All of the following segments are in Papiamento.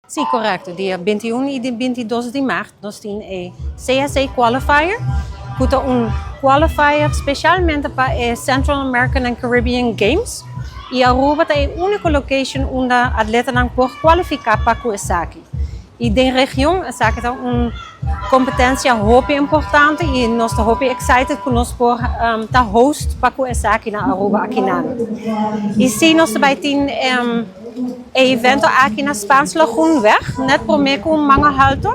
Si, correcto. Dia 21 y 22 di maart nos tin e CSA Qualifier, cu ta un qualifier specialmente pa e Central American and Caribbean Games. Y Aruba ta e unico location unda atletanan por cualifica pa esaki. Y den region, esaki ta un competencia hopi importante y nos ta hopi excited cu nos por ta host pa esaki na Aruba akinan. Y si, nos tambe tin e evento aki na Spaans Lagoenweg, net prome cu Mangel Halto,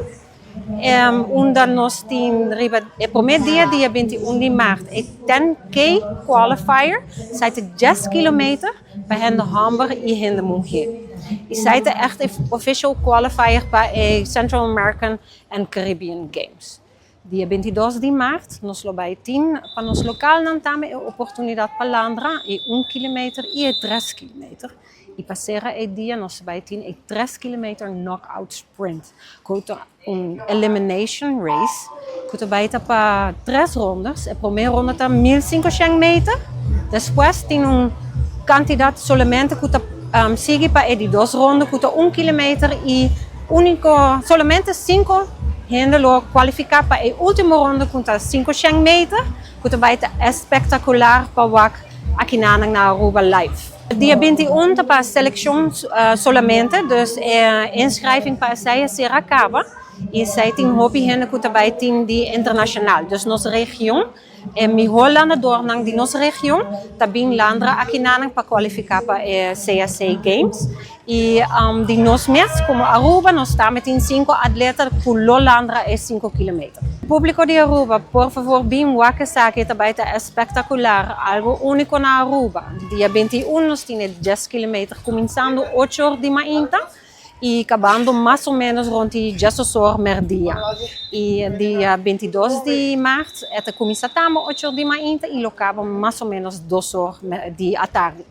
unda nos tin riba e prome dia, dia 21 di maart, e 10K qualifier, esey ta 10 kilometer pa hende homber y hende muhe. Esey ta echt official qualifier pa e Central American and Caribbean Games. Dia 22 di maart, nos lo bay tin pa nos localnan tambe e oportunidad pa landra e 1 kilometer y 3 kilometer. Y pa cera e dia nos bay tin e 3 kilometer knockout sprint. Cu ta un elimination race, cu ta bay pa tres rondas. E prome ronda ta 1500 meter. Despues tin un cantidad solamente cu ta sigui pa e di dos ronda, cu ta 1 kilometer y unico solamente 5 hende lo cualifica pa e ultimo ronda, cu ta 500 meter, cu ta bay ta espectacular pa wak aki na Aruba live. Dia 21 ta pa seleccion solamente, dus inschrijving pa esey a caba. Y esey tin hopi hende cu tambe tin di internacional. Dus nos region, e miho landadornan di nos region, tambe landra akinan pa cualifica pa CSA Games. Y di nos mes, como Aruba, nos tambe tin cinco atleta cu lo landra e 5 kilometer. Publico di Aruba, por fabor, bin wak esaki, tambe ta espectacular, algo unico na Aruba. Dia 21 nos tin 10 kilometer, cuminsando 8 or di mainta y cabando mas o menos rond di 10 or merdia. Y dia 22 di maart, e ta cuminsa 8 or di mainta y lo caba mas o menos 2 or di atardi.